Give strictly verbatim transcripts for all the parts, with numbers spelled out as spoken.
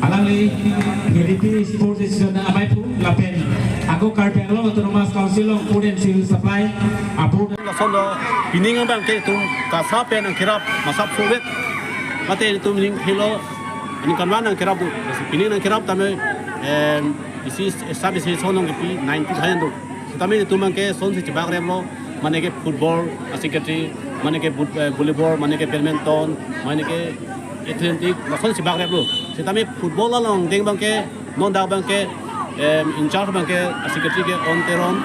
Alangli P D P Sports Association amei pu lapen ako Karbi Anglong Autonomous Council along Food and Civil Supply a-board. Lason lo pining abang ke itum KASA pen nangkerap masap Soviet. Mate itum ning helo, ning kanwan nangkerap do. Pining nangkerap tame, em, isi sab isi sonong kepi ninety thousand do. Setame itum abang ke son si chebak rem lo, mane ke football a-secretary, mane ke but-, eh, volleyball, mane ke badminton, mane ke athletic, lason chebak rem lo. Setame football along deng abang ke, non dak abang ke, em, in charge abang ke, secretary ke On Teron,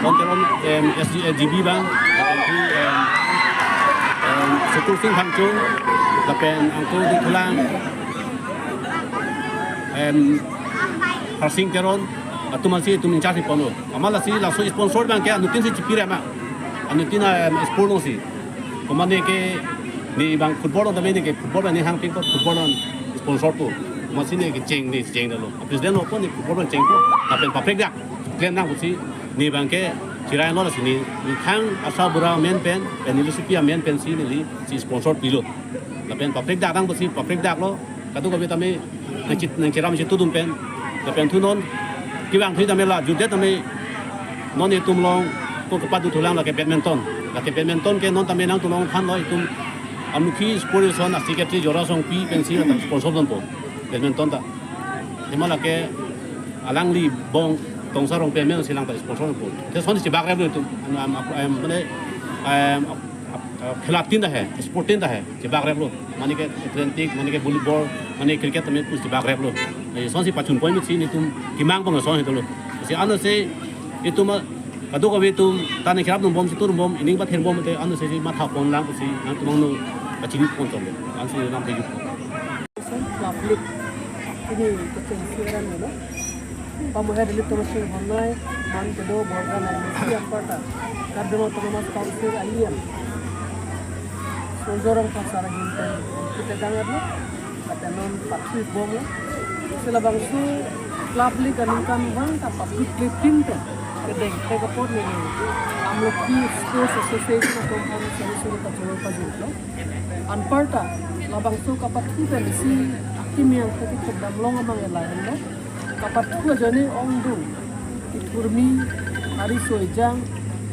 On Teron, em, S D, eh, G B abang, em, em, Sukur Sing Phangcho, lapen angko duthulang, em, Harsing Teron, atum ansi itum in charge ponlo. Amat lasi laso sponsor abang ke anuttin si chipi rem ma. Anuttin a, em, sport along si. Komane ke ne abang football along tame ne ke football abang ne hang ping ko football along sponsor po. Amatsi ne kecheng ne chengdamlo. President lo po ne football along chengpo. Lapen paprek dak. Klem nang pusi ne abang ke chirai lo lasi ne. Ne thang asa bura amen pen, pen ne lusipi amen pen si neli si sponsor pilo. Lapen paprek dak nang pusi paprek dak lo. Kadokave tame nangchit nangchiram chitudun pen. Lapen thu non kevang thu tame la jutdet tame non itum along ko kepadu thulang lake badminton. Lake badminton ke non tame nangtum along thanlo itum Amlukhi Sports Association a-secretary Jora Songpi pensi la sponsor dunpo badminton ta. Athema lake alangli bong Tongsarong pen amen si lang ta sponsor dunpo. Te son chebak rem lo itum. Am, am, am, mane, am, ap-, ap-, ap-, khela tin ta hai, sport tin ta hai, chebak rem lo. Mane ke athletic, mane ke volleyball, mane cricket tame pu chebak rem lo. Eh, son si pachun point si netum kemang pon son helo. Si ano si itum a, kadokave itum ta nangkerap nungbom si turbom, ining pathenbom te ano si si matha pon lang si nangtum angno pachini pon chonlo. Ansi nang theju. Public ini kechengsi ran lo. Pamuhar dili terus hornai, man kedo borga nang si aparta. Karbi Anglong Autonomous Council alien. Soldier ang pasar hinten. Kita dangar lo. Kata non patrick bom lo. Sila bangso club league aningkan vang ta public play team te. Kedeng te kapot ni. Amlokhi Sports Association atum kami suri-suri kachoro pajutlo. Anparta, labangso kapathu pen isi akimi angkati thekdam long abang ela henlo. Kapathu ajoine ongdung. Kethurmi, ari soijang,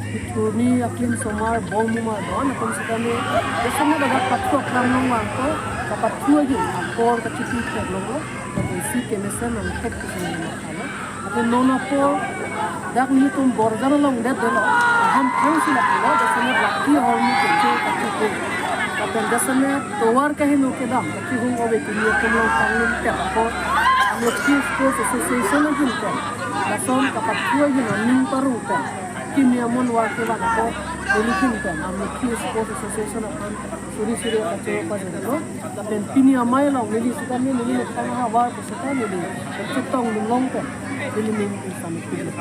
kethurmi aklin somar, bom mumar, don atum setame. Biasanya dapat pathu aklam long vang ko, kapathu ajoine, akor kachipi theklonglo, tapi isi kemesen nang thek kisung nang thalo. Ate non apor dak nelitum borjan along det dolo. Aham thang si lapulo, jasemet laki ahormu keche kachipu. Lapen jasemet tovar kaheno kedam kachihung ove kini atum along panglim pet apor. Amlokhi Sports Association ahin pen. Lason kapathu ahin aning paru pen. Kimi amon war kevan apor. Neli ahin pen. Amlokhi Sports Association aphan suri suri kachoro pajutlo. Lapen pini amei along neli sitame neli nutang havar pusita neli chetong dun long pen neli ning pi samit pilo.